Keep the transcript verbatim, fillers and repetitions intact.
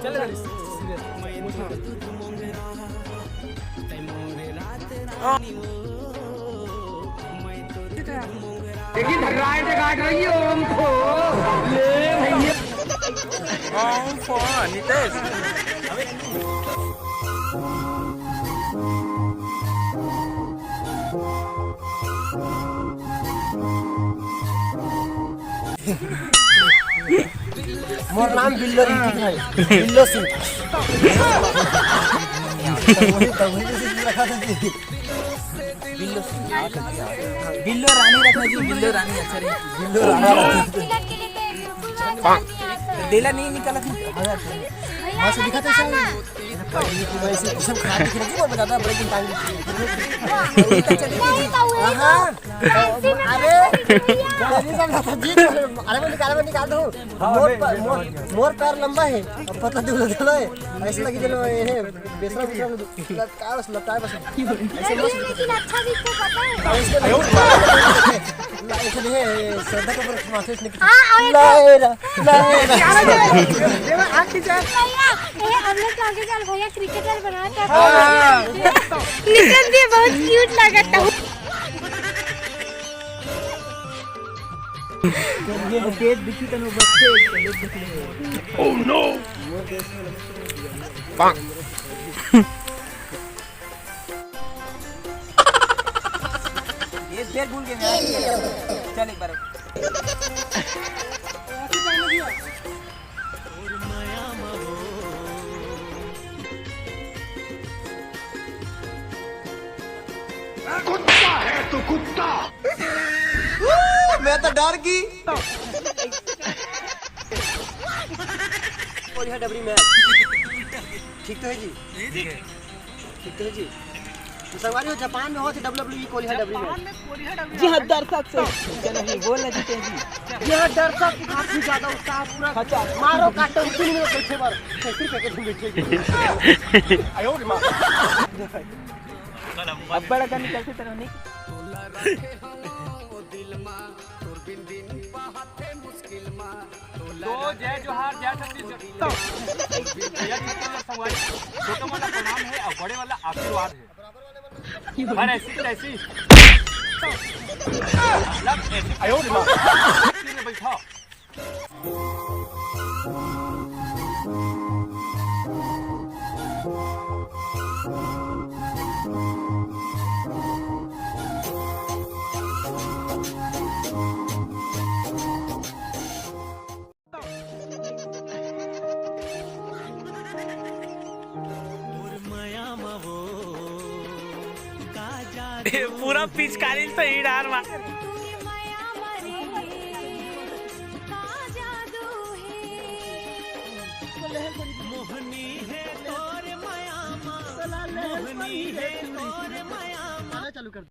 चल, चल। देखिए, धर्राए से काट रही हो हमको। ले भैया। कौन फोन, नितेश? मोर नाम बिल्लो रिंकी है, बिल्लो सिंह। तो वही, तो वही से रखा था जी। बिल्लो सिंह, बिल्लो रानी रखना जी, बिल्लो रानी अच्छा रही। बिल्लो रानी। देला नहीं निकाला था। भैया, मस्त दिखा था निकालना। वैसे किस्म खराब दिख रही थी, वो ज्यादा बड़े दिन टांग दी थी। नहीं, तो वही हाँ। तो। अरे, नहीं समझा था जी। अरे, मैं निकाल, मैं निकाल दूँ। मोर पर, मोर, मोर पैर लंबा है, अब पतला दुबला दुबला है। ऐसे लगी चलो, ये है, बेसरा, बेसरा लटकाए बस, लटकाए बस। ऐसे मस्त। लेकिन अच्छा भी तो पता है। हाँ, इसमें नहीं है, श्रद्धा कपूर माथे इसने हाँ, और एक लाए रा, लाए रा। भैया, ए, हम लोग के आगे चल भैया, क्रिकेटर बना था। हाँ। नितिन भी बहुत क्यूट लगा था। ये पेट दिखी तनु बच्चे। Oh no! ये फिर भूल गए मैं। चल एक बार। कुत्ता है तू, कुत्ता। मैं तो डर गई। कोरिया डबरी में। ठीक तो है जी? ठीक है। ठीक तो है जी। तो संगवारी हो, जापान में होत हे डब्ल्यूडब्ल्यूई कोरिया डबरी में। जापान में कोरिया डबरी जी हाँ, में। दर्शक से। क्या नहीं, बोल ना जीते जी। यह दर्शक काफी ज्यादा उत्साह पूरा। अच्छा। मारो काटो, तीन मिनट बैठे बार। कैसे पैकेट में बैठे। आयो रे माँ। अब बड़ा करने चलते तरह नहीं। तो जय जोहार, जय छत्तीसगढ़। भैया जी के लिए संगवारी, छोटा वाला प्रणाम है और बड़े वाला आशीर्वाद है। पर ऐसी तैसी। मतलब ऐसी आयो रे माँ। बैठा। ए, पूरा पिचकारी से ही डार मार। चालू कर।